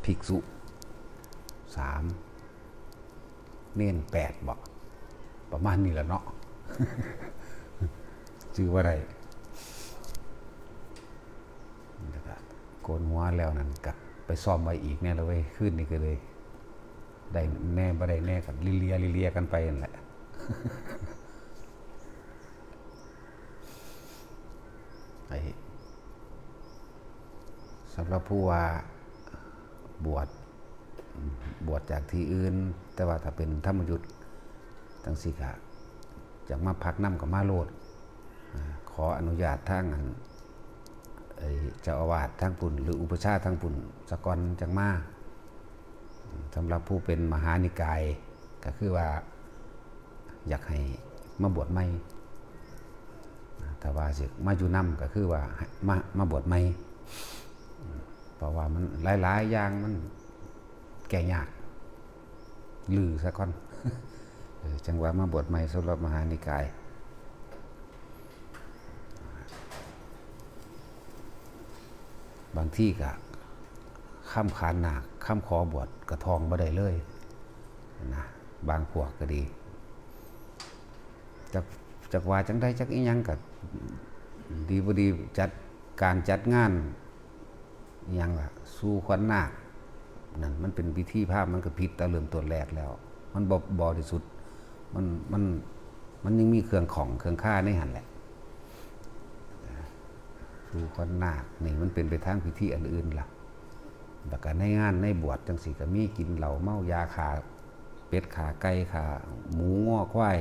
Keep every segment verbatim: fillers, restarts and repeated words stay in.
ภิกษุสาม เณรแปดบ่ ประมาณนี้แหละเนาะ ชื่อว่าไร แล้วก็โกนหัวแล้วนั่นก็ไปซ่อมไว้อีกแน่ละเว้ย คืนนี้ก็เลย ได้แน่บ่ได้แน่ก็ลิเลียลิเลียกันไปนั่นแหละ ไอ้ สำหรับผู้ว่าบวช บวชจากที่อื่น แต่ว่าถ้าเป็นธรรมยุตจังซี่ก็อยากมาพักนำก็มาโลด อ่า ขออนุญาตทางอัน ไอ้เจ้าอาวาสทางพุ้น หรืออุปัชฌาย์ทางพุ้นสะก่อนจังมา สำหรับผู้เป็นมหานิกายก็คือว่าอยากให้มาบวชใหม่ ถ้าว่าสิมาอยู่นำก็คือว่าให้มา มาบวชใหม่ เพราะว่ามันหลายๆอย่างมันแก้ยาก ลือซะก่อน เออ จังว่ามาบวชใหม่สำหรับมหานิกาย บางทีก็ค้ำขานนาค ค้ำขอบวชก็ท่องบ่ได้เลยนะ บางพวกก็ดี จัก จักว่าจังใด จักอีหยังก็ดีบ่ดี จัดการจัดงาน อิหยังล่ะ สู่ขวัญนาค นั่นมันเป็นพิธีพราหมณ์ มันก็ผิดแต่เริ่มต้นแรกแล้ว มันบ่บริสุทธิ์ มัน มัน มันยังมีเครื่องข้องเครื่องคาในหั่นแหละ สู่ขวัญนาคนี่มันเป็นไปทางพิธีอันอื่นล่ะ แล้วก็ในงานในบวชจังซี่ก็มีกินเหล้าเมายา ฆ่าเป็ดฆ่าไก่ ฆ่าหมูงัวควาย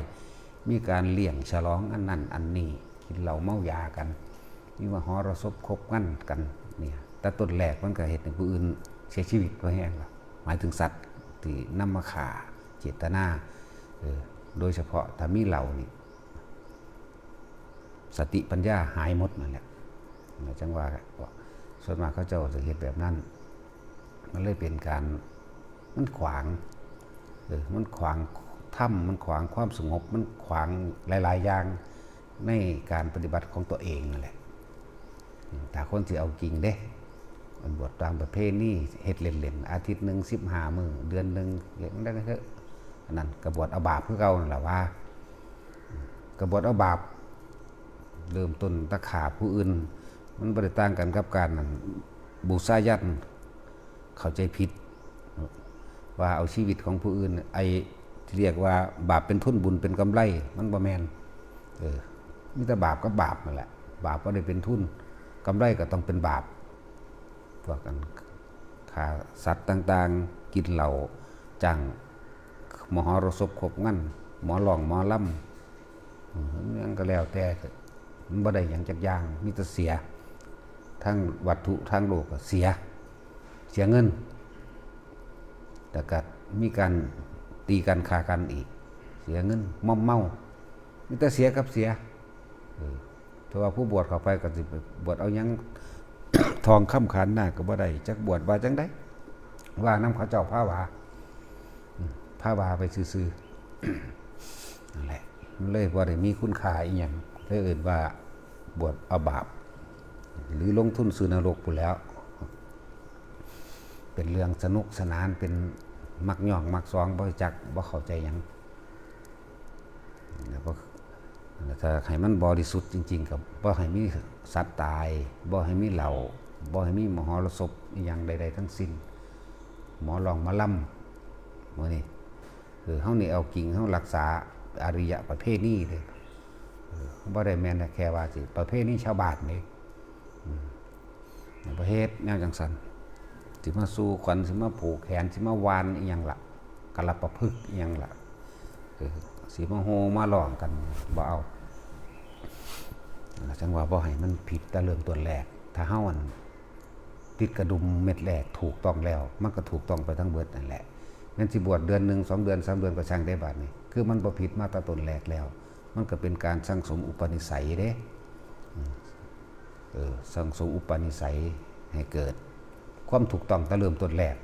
มีการเลี้ยงฉลองอันนั้นอันนี้ กินเหล้าเมายากัน มีมหรสพคบกันกัน เนี่ย แต่ต้นแรกมันก็เฮ็ดให้ผู้อื่นเสียชีวิตบ่แฮงล่ะ หมายถึงสัตว์ที่นำมาฆ่าเจตนา เออ โดยเฉพาะถ้ามีเหล้านี่ สติปัญญาหายหมดนั่นแหละ จังว่า ส่วนมากเขาเจ้าจะเฮ็ดแบบนั้น มันเลยเป็นการ มันขวาง เออ มันขวางธรรม มันขวางความสงบ มันขวางหลายๆอย่างในการปฏิบัติของตัวเองนั่นแหละ อืม ถ้าคนสิเอาจริงเด้ อันบวชตามประเพณี เฮ็ดเล่นๆ อาทิตย์หนึ่งสิบห้ามื้อ เดือนหนึ่ง เฮ็ดมันได้เถอะ อันนั้นก็บวชเอาบาปคือเก่านั่นล่ะว่า อืม ก็บวชเอาบาป เริ่มต้นแต่ฆ่าผู้อื่น มันบ่ได้ต่างกันกับการนั่น บูชายัญ เข้าใจผิด ว่าเอาชีวิตของผู้อื่น ไอ้ที่เรียกว่าบาปเป็นทุน บุญเป็นกำไร มันบ่แม่น เออ มีแต่บาปกับบาปนั่นแหละ บาปบ่ได้เป็นทุน กำไรก็ต้องเป็นบาป พวกกันฆ่าสัตว์ต่างๆ กินเหล้า จ้างมหรสพคบกัน หมอร้องหมอลำ อืม อิหยังก็แล้วแต่ มันบ่ได้หยังจักอย่าง มีแต่เสีย ทั้งวัตถุ ทั้งโลกก็เสีย เสียเงิน แล้วก็มีการตีกันฆ่ากันอีก เสียเงิน มอมเมา มีแต่เสียกับเสีย เออ แต่ว่าผู้บวชเข้าไปก็สิไปบวชเอาหยัง ทองคำขันนาคก็บ่ได้ จักบวชว่าจังใด ว่านำเขาเจ้าพาว่า อืม พาว่าไปซื่อๆ นั่นแหละ มันเลยบ่ได้มีคุณค่าอิหยัง เลยเอิ้นว่าบวชเอาบาป หรือลงทุนสู่นรกพู้นแหล้ว เป็นเรื่องสนุกสนาน เป็นมักยอกมักซอง บ่รู้จัก บ่เข้าใจหยัง แล้วก็ ถ้าให้มันบริสุทธิ์จริงๆ ก็บ่ให้มีสัตว์ตาย บ่ให้มีเหล้า บ่ให้มีมหรสพอิหยังใดๆ ทั้งสิ้น หมอร้องหมอลำ มื้อนี้ เออ เฮานี่เอาจริง เฮารักษาอาริยประเพณีเด้ เออ บ่ได้แม่นแค่ว่าสิประเพณีชาวบ้านเด้ อืม ประเภทแนวจังซั่น สิมาสู่ขวัญ สิมาผูกแขน สิมาหว่านอิหยังล่ะ กาลประพฤกษ์อิหยังล่ะ เออ สิมาโห่มาร้องกัน บ่เอา จังว่าบ่ให้มันผิดแต่เริ่มต้นแรก ถ้าเฮาอัน ติดกระดุมเม็ดแรกถูกต้องแล้ว มันก็ถูกต้องไปทั้งเบิดนั่นแหละ แม่นสิบวชเดือนหนึ่ง สองเดือน สามเดือนก็ช่างได้บาดนี้ คือมันบ่ผิดมาแต่ต้นแรกแล้ว มันก็เป็นการสั่งสมอุปนิสัยเด้ อืม เออ สั่งสมอุปนิสัยให้เกิดความถูกต้องแต่เริ่มต้นแรก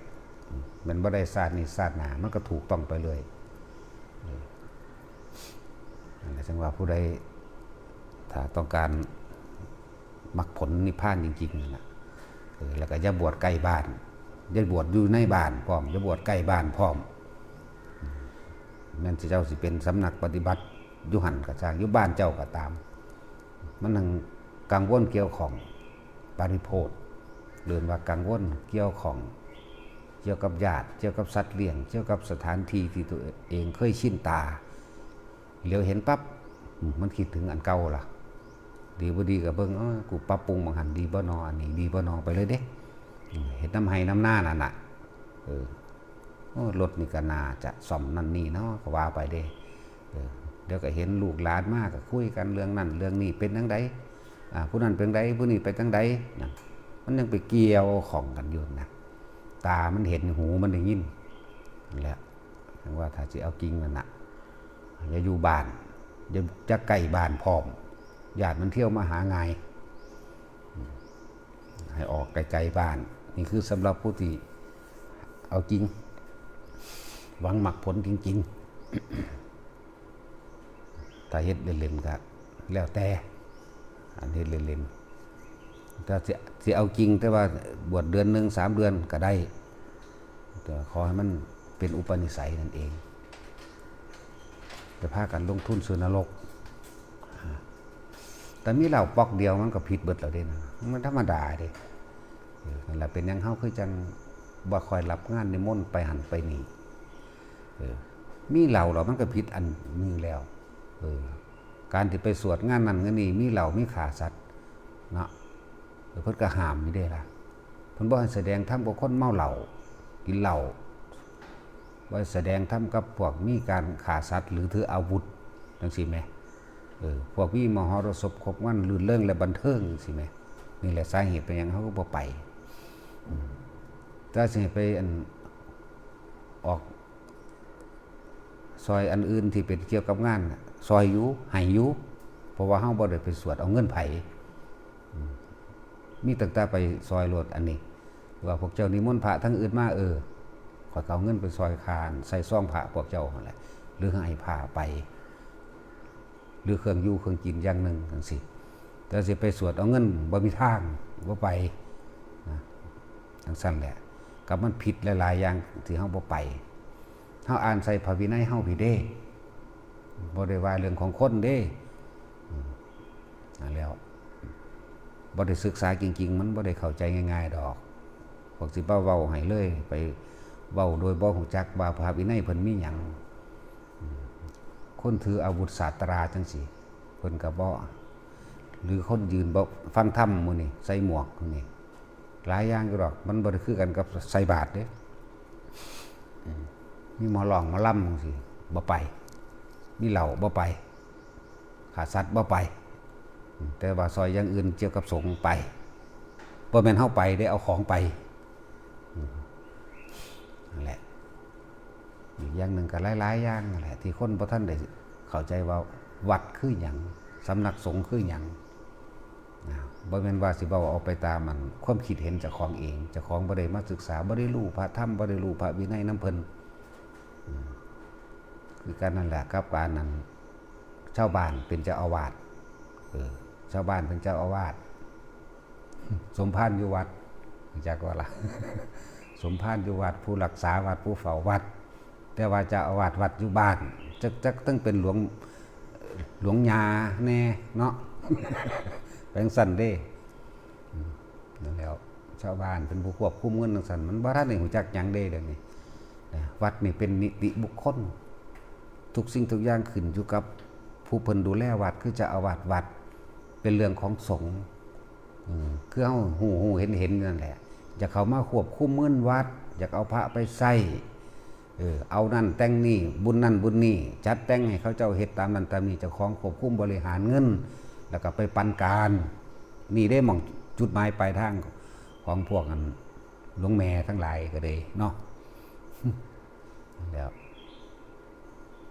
อืม แม่นบ่ได้ชาตินี้ชาติหน้า มันก็ถูกต้องไปเลย เออ นั่นแหละ จังว่าผู้ใด ถ้าต้องการมรรคผลนิพพานจริงๆ นั่นน่ะ เออ แล้วก็อย่าบวชใกล้บ้าน อย่าบวชอยู่ในบ้านพร้อม อย่าบวชใกล้บ้านพร้อม แม้นสิเจ้าสิเป็นสำนักปฏิบัติอยู่หั่นก็ช่าง อยู่บ้านเจ้าก็ตาม มันยังกังวลเกี่ยวข้องปริโภท เรียกว่ากังวลเกี่ยวข้อง เกี่ยวกับญาติ เกี่ยวกับสัตว์เลี้ยง เกี่ยวกับสถานที่ที่ตัวเองเคยชินตา เหลียวเห็นปั๊บ อืม มันคิดถึงอันเก่าล่ะ ดีบ่ดีก็เบิ่ง เอ้อ กูปรับปรุงหม่องหั่นดีบ่นอ อันนี้ดีบ่นอ ไปเลยเด้ อืม เฮ็ดนำไฮ่นำนานั่นน่ะ เออ โอ้ รถนี่ก็น่าจะซ่อมนั่นนี่เนาะ ก็ว่าไปเด้ เออ เดี๋ยวก็เห็นลูกหลานมาก็คุยกันเรื่องนั่นเรื่องนี้ เป็นจั่งใด อ่า ผู้นั้นเป็นจั่งใด ผู้นี้เป็นจั่งใด นั่น มันยังไปเกี่ยวข้องกันอยู่นะ ตามันเห็น หูมันได้ยิน นั่นแหละ จั่งว่าถ้าสิเอาจริงนั่นน่ะ อย่าอยู่บ้าน อย่า อย่าใกล้บ้านพร้อม ย้านมันเที่ยวมาหาง่าย ให้ออกไกลๆบ้าน นี่คือสำหรับผู้ที่เอาจริง หวังมรรคผลจริงๆ ถ้าเฮ็ดเล่นๆก็แล้วแต่ อันเฮ็ดเล่นๆ ถ้าสิ สิเอาจริง แต่ว่าบวชเดือนหนึ่ง สามเดือนก็ได้ แต่ขอให้มันเป็นอุปนิสัยนั่นเอง จะพากันลงทุนซื้อนรก แต่มีเหล้าป๊อกเดียวมันก็ผิดเบิดแล้วเด้นะ มันธรรมดาเด้ เออ นั่นแหละ เป็นหยังเฮาคือจั่งบ่ค่อยรับงานนิมนต์ไปหั่นไปนี่ เออ มีเหล้าแล้วมันก็ผิดอันนี้แล้ว เออ การที่ไปสวดงานนั่นงานนี่ มีเหล้ามีฆ่าสัตว์เนาะ เออ เพิ่นก็ห้ามอยู่เด้ล่ะ เพิ่นบ่ให้แสดงธรรมกับคนเมาเหล้า กินเหล้า บ่ให้แสดงธรรมกับพวกมีการฆ่าสัตว์หรือถืออาวุธจั่งซี้แหม เออ พวกมีมหรสพครบวัน รื่นเริงและบันเทิงจั่งซี้แหม นี่แหละสาเหตุเป็นหยังเฮาก็บ่ไป อืม แต่สิให้ไปอัน ออก ซอยอันอื่นที่เป็นเกี่ยวกับงานน่ะ ซอยอยู่ ให้อยู่ เพราะว่าเฮาบ่ได้ไปสวดเอาเงินไผ อืม มีตั้งแต่ไปซอยโลดอันนี้ ว่าพวกเจ้านิมนต์พระทางอื่นมา เออ ข้อยก็เอาเงินไปซอยค่าใส่ซองพระพวกเจ้าหั่นแหละ หรือให้พาไป หรือเครื่องอยู่เครื่องกินอย่างหนึ่งจั่งซี้ แต่สิไปสวดเอาเงิน บ่มีทาง บ่ไป นะ จั่งซั้นแหละ กับมันผิดหลายๆอย่างที่เฮาบ่ไป เฮาอ่านใส่พระวินัยเฮาพี้เด้ บ่ได้ว่าเรื่องของคนเด้ อืม นั่นแหล้ว บ่ได้ศึกษาจริงๆ มันบ่ได้เข้าใจง่ายๆดอก พวกสิมาเว้าให้เลย ไปเว้าโดยบ่รู้จักว่าพระวินัยเพิ่นมีหยัง อืม คนถืออาวุธศาสตราจั่งซี้ เพิ่นก็บ่ หรือคนยืนบ่ฟังธรรมหมู่นี่ ใส่หมวกหมู่นี่ หลายอย่างอยู่ดอก มันบ่ได้คือกันกับใส่บาตรเด้ อืม มีหมอร้องหมอลำจั่งซี้ บ่ไป มีเหล้า บ่ไป ฆ่าสัตว์ บ่ไป อืม แต่ว่าซอยอย่างอื่นเกี่ยวกับสงฆ์ไป บ่แม่นเฮาไปเด้ เอาของไป อืม นั่นแหละ อีกอย่างหนึ่งก็หลายๆอย่างนั่นแหละ ที่คนบ่ทันได้เข้าใจว่าวัดคือหยัง สำนักสงฆ์คือหยัง นะ บ่แม่นว่าสิเว้าออกไปตามอันความคิดเห็นเจ้าของเอง เจ้าของบ่ได้มาศึกษา บ่ได้รู้พระธรรม บ่ได้รู้พระวินัยนำเพิ่น อืม คือกันนั่นแหละกับการนั้น ชาวบ้านเป็นเจ้าอาวาส เออ ชาวบ้านเป็นเจ้าอาวาส สมภารอยู่วัด รู้จักบ่ล่ะ สมภารอยู่วัด ผู้รักษาวัด ผู้เฝ้าวัด แต่ว่าเจ้าอาวาสวัดอยู่บ้าน จัก จักต้องเป็นหลวง หลวงย่าแน่เนาะ เป็นจั่งซั้นเด้ อืม นั่นแหล้ว ชาวบ้านเป็นผู้ควบคุมเงินจั่งซั้น มันบ่ทันได้รู้จักหยังเด้เดี๋ยวนี้ นะ วัดนี่เป็นนิติบุคคล ทุกสิ่งทุกอย่างขึ้นอยู่กับผู้เพิ่นดูแลวัด คือเจ้าอาวาสวัด เป็นเรื่องของสงฆ์ อืม คือเฮาฮู้ๆเห็นๆนั่นแหละ อยากเข้ามาควบคุมเงินวัด อยากเอาพระไปใช้ เออ เอานั่นแต่งนี่ บุญนั่นบุญนี่ จัดแต่งให้เขาเจ้าเฮ็ดตามนั่นตามนี่ เจ้าของควบคุมบริหารเงิน แล้วก็ไปปันกัน นี่เด้หม่องจุดหมายปลายทางของพวกอันหลวงแม่ทั้งหลายก็เด้เนาะ แล้ว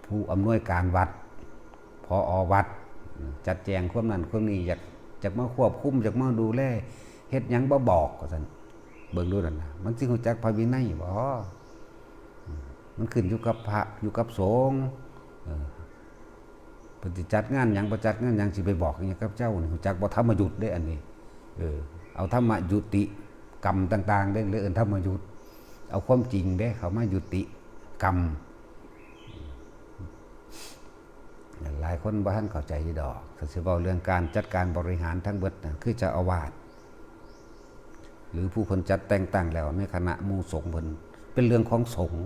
ผู้อำนวยการวัด ผอ.วัด จัดแจงความนั่นความนี่ อยาก อยากมาควบคุม อยากมาดูแล เฮ็ดหยังบ่บอก ว่าซั่น เบิ่งดูนั่นน่ะ มันสิรู้จักพระวินัยบ่ มันขึ้นอยู่กับพระ อยู่กับสงฆ์ เออ เพิ่นสิจัดงานหยัง บ่จัดงานหยัง สิไปบอกหยังกับเจ้านี่ รู้จักบ่ ธรรมยุตเด้อันนี้ เออ เอาธรรมยุติกรรมต่างๆเด้ เลยเอิ้นธรรมยุต เอาความจริงเด้ เขามายุติกรรม หลายคนบ่ทันเข้าใจอยู่ดอก ถ้าสิเว้าเรื่องการจัดการบริหารทั้งเบิดน่ะ คือเจ้าอาวาส หรือผู้เพิ่นจัดแต่งตั้งแล้วในคณะหมู่สงฆ์เพิ่น เป็นเรื่องของสงฆ์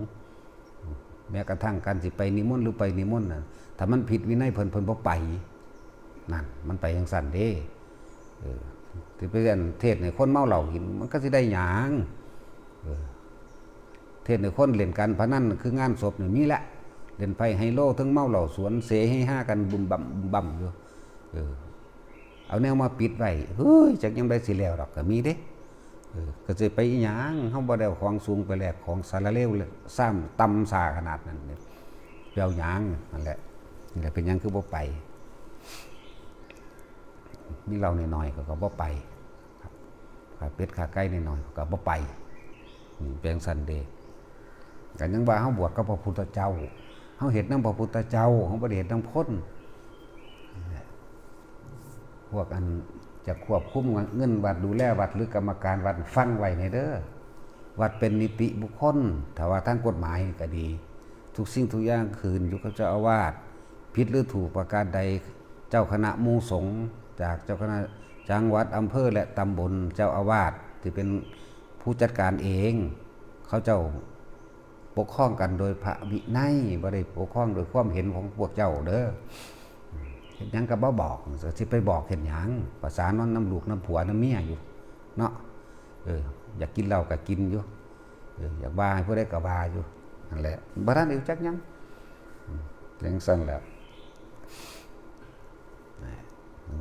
แม้กระทั่งการสิไปนิมนต์หรือไปนิมนต์น่ะ ถ้ามันผิดวินัยเพิ่น เพิ่นบ่ไป นั่น มันไปจั่งซั้นเด้ เออ สิไปเทศน์ให้คนเมาเหล้ากิน มันก็สิได้หยัง เออ เทศน์ให้คนเล่นการพนัน คืองานศพนี่มีละ เล่นไพ่ไฮโล เทิงเมาเหล้าสวนเสเฮฮากันบึมบั่มบึมบั่มอยู่ เออ เอาแนวมาปิดไว้ เฮ้ย จักยามใดสิแล้วดอก ก็มีเด้ เออ ก็สิไปอีหยัง เฮาบ่ได้เอาของสูงไปแลกของสารเลวเลย ซ้ำต่ำซาขนาดนั้นเนี่ย ไปเอาหยัง นั่นแหละ นี่แหละเป็นหยังคือบ่ไป มีเหล้าน้อยๆ เขาก็บ่ไป ครับ ขาเป็ดขาไก่น้อยๆ เขาก็บ่ไป อืม เป็นซั้นเด้ ก็ยังว่าเฮาบวชกับพระพุทธเจ้า เฮาเฮ็ดนำพระพุทธเจ้า เฮาบ่ได้เฮ็ดนำคน พวกอันจะควบคุมเงินวัด ดูแลวัด หรือกรรมการวัด ฟังไว้แหน่เด้อ วัดเป็นนิติบุคคล ถ้าว่าทางกฎหมายก็ดี ทุกสิ่งทุกอย่างขึ้นอยู่กับเจ้าอาวาส ผิดหรือถูกประการใด เจ้าคณะหมู่สงฆ์ จากเจ้าคณะจังหวัด อำเภอ และตำบล เจ้าอาวาสที่เป็นผู้จัดการเอง เขาเจ้าปกครองกันโดยพระวินัย บ่ได้ปกครองโดยความเห็นของพวกเจ้าเด้อ เฮ็ดหยังก็บ่บอก สิไปบอกเฮ็ดหยัง ประสาทนอนนำลูกนำผัวนำเมียอยู่ เนาะ เออ อยากกินเหล้าก็กินอยู่ เออ อยากว่าให้ผู้ใดก็ว่าอยู่ นั่นแหละ บ่ทันได้รู้จักหยัง อืม จังซั่นแหละ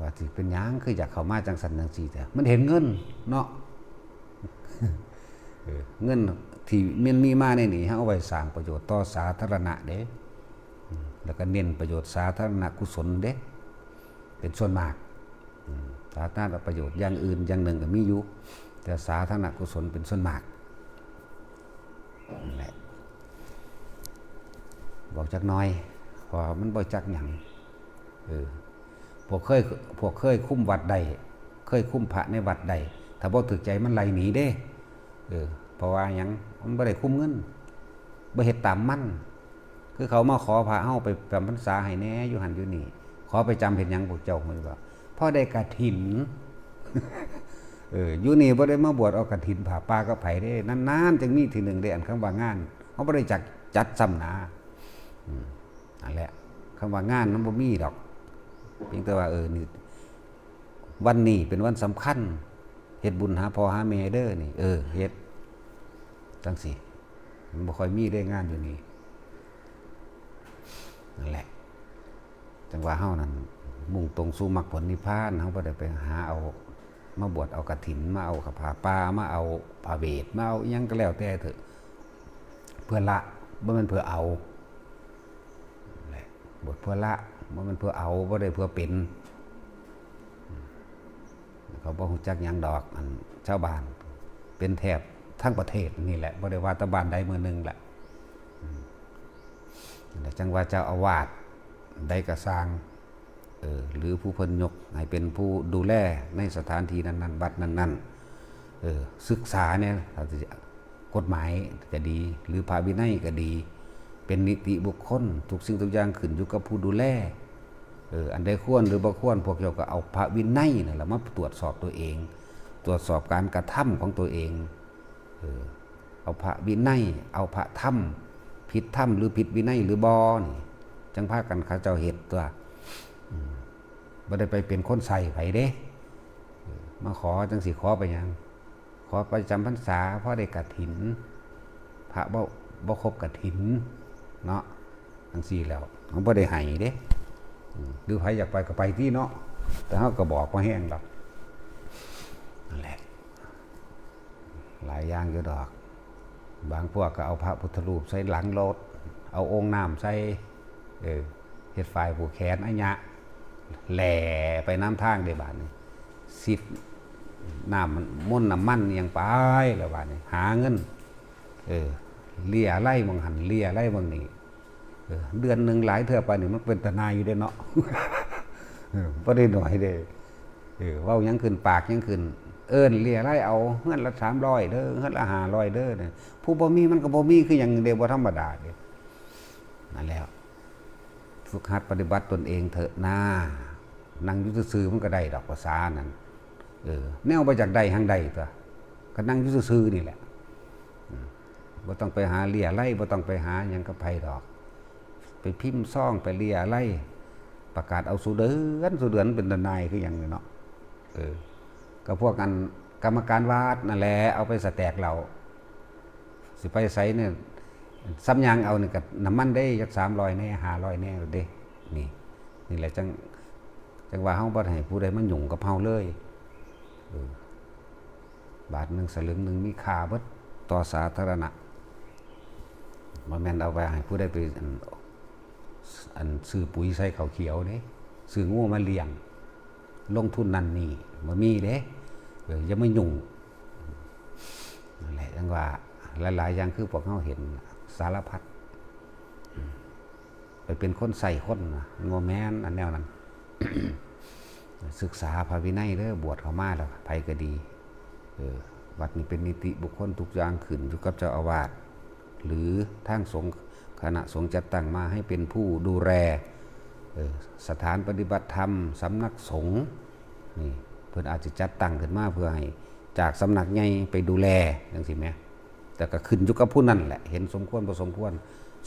ว่าสิเป็นหยังคืออยากเข้ามาจังซั่นจังซี่แท้ มันเห็นเงินเนาะ เออ เงินที่มันมีมาในนี้ เฮาเอาไว้สร้างประโยชน์ต่อสาธารณะเด้ อืม แล้วก็เน้นประโยชน์สาธารณกุศลเด้ เป็นส่วนมาก อืม สาธารณประโยชน์อย่างอื่นอย่างหนึ่งก็มีอยู่ แต่สาธารณกุศลเป็นส่วนมาก นั่นแหละ บอกจักหน่อย เพราะมันบ่จักหยัง เออ พวกเคย พวกเคยคุมวัดได้ เคยคุมพระในวัดได้ ถ้าบ่ถูกใจมันไล่หนีเด้ เออ เพราะว่าหยัง มันบ่ได้คุมเงิน บ่เฮ็ดตามมัน คือเขามาขอพระเฮาไปจำพรรษาให้แหน่ อยู่หั่นอยู่นี่ ขอไปจำเฮ็ดหยังพวกเจ้า เพิ่นว่า พอได้กฐิน เออ อยู่นี่บ่ได้มาบวชเอากฐินผ้าป่ากับไผเด้ นานๆ จังมีทีหนึ่งเด้ อันคำว่างาน เฮาบ่ได้จัด จัดซ้ำหนา อืม นั่นแหละ คำว่างานมันบ่มีดอก เพียงแต่ว่า เออ นี่ วันนี้เป็นวันสำคัญ เฮ็ดบุญหาพ่อหาแม่เด้อนี่ เออ เฮ็ด จังซี่ มันบ่ค่อยมีเด้งานอยู่นี่ นั่นแหละ จังว่าเฮานั่น มุ่งตรงสู่มรรคผลนิพพาน เฮาบ่ได้ไปหาเอา มาบวชเอากฐิน มาเอาผ้าป่า มาเอาผ้าเวท มาเอาอิหยังก็แล้วแต่เถอะ เพื่อละ บ่แม่นเพื่อเอา นั่นแหละ บวชเพื่อละ บ่แม่นเพื่อเอา บ่ได้เพื่อเป็น เขาบ่ฮู้จักหยังดอก อันชาวบ้าน เป็นแทบทั้งประเทศนี่แหละ บ่ได้ว่าแต่บ้านใดเมืองหนึ่งแหละ อืม นั่นแหละ จังว่าเจ้าอาวาสใดก็ซ่าง เออ หรือผู้เพิ่นยกให้เป็นผู้ดูแลในสถานที่นั้นๆ วัดนั้นๆ เออ ศึกษาเนี่ย ถ้าสิ กฎหมายก็ดี หรือพระวินัยก็ดี เป็นนิติบุคคล ทุกสิ่งทุกอย่างขึ้นอยู่กับผู้ดูแล เออ อันใดควรหรือบ่ควร พวกเจ้าก็เอาพระวินัยนั่นแหละมาตรวจสอบตัวเอง ตรวจสอบการกระทำของตัวเอง เออ เอาพระวินัย เอาพระธรรม ผิดธรรมหรือผิดวินัยหรือบ่นี่ จังพากันเขาเจ้าเฮ็ดตัว อืม บ่ได้ไปเป็นคนใส่ไผเด้ เออ มาขอจังสิขอไปหยัง ขอไปจำพรรษา พอได้กฐิน พระบ่ บ่ครบกฐิน เนาะ จังซี่แล้ว เฮาบ่ได้ให้เด้ อืม หรือไผอยากไปก็ไปติเนาะ แต่เฮาก็บอกบ่แฮงดอก นั่นแหละ หลายอย่างอยู่ดอก บางพวกก็เอาพระพุทธรูปใส่หลังรถ เอาโอ่งน้ำใส่ เออ เฮ็ดฝายผูกแขนอะหยะ แหล่ไปนำทางเด้บาดนี้ สิบน้ำมัน มนต์น้ำมันอิหยังไปแล้วบาดนี้ หาเงิน เออ เลียไล่หม่องหั่น เลียไล่หม่องนี้ เออ เดือนหนึ่งหลายเทื่อปานนี้ มันเป็นตาหน่ายอยู่เด้เนาะ เออ บ่ได้น้อยเด้ เออ เว้าหยังขึ้น ปากหยังขึ้น เอ เอิ้นเลี้ยไล่เอา เฮือนละสามร้อยเด้อ เฮือนละห้าร้อยเด้อเนี่ย ผู้บ่มีมันก็บ่มีคือหยังเด้ บ่ธรรมดาเด้ นั่นแหละ ฝึกหัดปฏิบัติตนเองเถอะนา นั่งอยู่ซื่อๆมันก็ได้ดอกภาษานั่น เออ แนวบ่อยากได้หังได้ตั๊ว ก็นั่งอยู่ซื่อๆนี่แหละ อืม บ่ต้องไปหาเลี้ยไล่ บ่ต้องไปหาหยังกับไผดอก ไปพิมพ์ซอง ไปเลี้ยไล่ ประกาศเอาสู่เดือน สู่เดือน เป็นตาหน่ายคือหยังนี่เนาะ เออ ก็พวกอันกรรมการวัดนั่นแหละ เอาไปสแต็กเหล้า สิไปไสเนี่ย ส่ำย่างเอานี่ก็น้ำมันเด้ จักสามร้อยแหน่ ห้าร้อยแหน่เด้ นี่ นี่แหละจั่ง จั่งว่าเฮาบ่ให้ผู้ใดมายุ่งกับเฮาเลย เออ บาทหนึ่งสลึงหนึ่งมีค่าเบิดต่อสาธารณะ บ่แม่นเอาไปให้ผู้ใดไป อัน อันซื้อปุ๋ยใส่ข้าวเขียวเด้ ซื้องัวมาเลี้ยง ลงทุนนั่นนี่ บ่มีเด้ เออ อย่ามายุ่ง นั่นแหละ จั่งว่าหลายๆอย่างคือพวกเฮาเห็นสารพัด อืม ไปเป็นคนใส่คนน่ะ มันบ่แม่นอันแนวนั้น ศึกษาพระวินัยเด้อ บวชเข้ามาแล้ว ไผก็ดี เออ วัดนี้เป็นนิติบุคคล ทุกอย่างขึ้นอยู่กับเจ้าอาวาส หรือทางสงฆ์ คณะสงฆ์จัดตั้งมาให้เป็นผู้ดูแล เออ สถานปฏิบัติธรรม สำนักสงฆ์ นี่ เพิ่นอาจจะจัดตั้งขึ้นมาเพื่อให้จากสำนักใหญ่ไปดูแล จั่งซี้แหม แต่ก็ขึ้นอยู่กับผู้นั้นแหละ เห็นสมควรบ่สมควร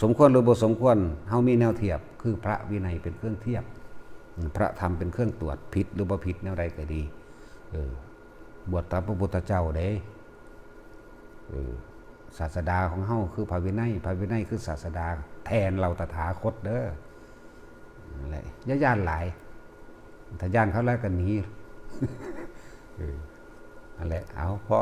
สมควรหรือบ่สมควร เฮามีแนวเทียบ คือพระวินัยเป็นเครื่องเทียบ พระธรรมเป็นเครื่องตรวจ ผิดหรือบ่ผิดแนวใดก็ดี เออ บวชตามพระพุทธเจ้าเด้ เออ ศาสดาของเฮาคือพระวินัย พระวินัยคือศาสดาแทนเราตถาคตเด้อ นั่นแหละ อย่าย้านหลาย ถ้าย้านเขาแล้วก็หนี เออ นั่นแหละ เอา พอ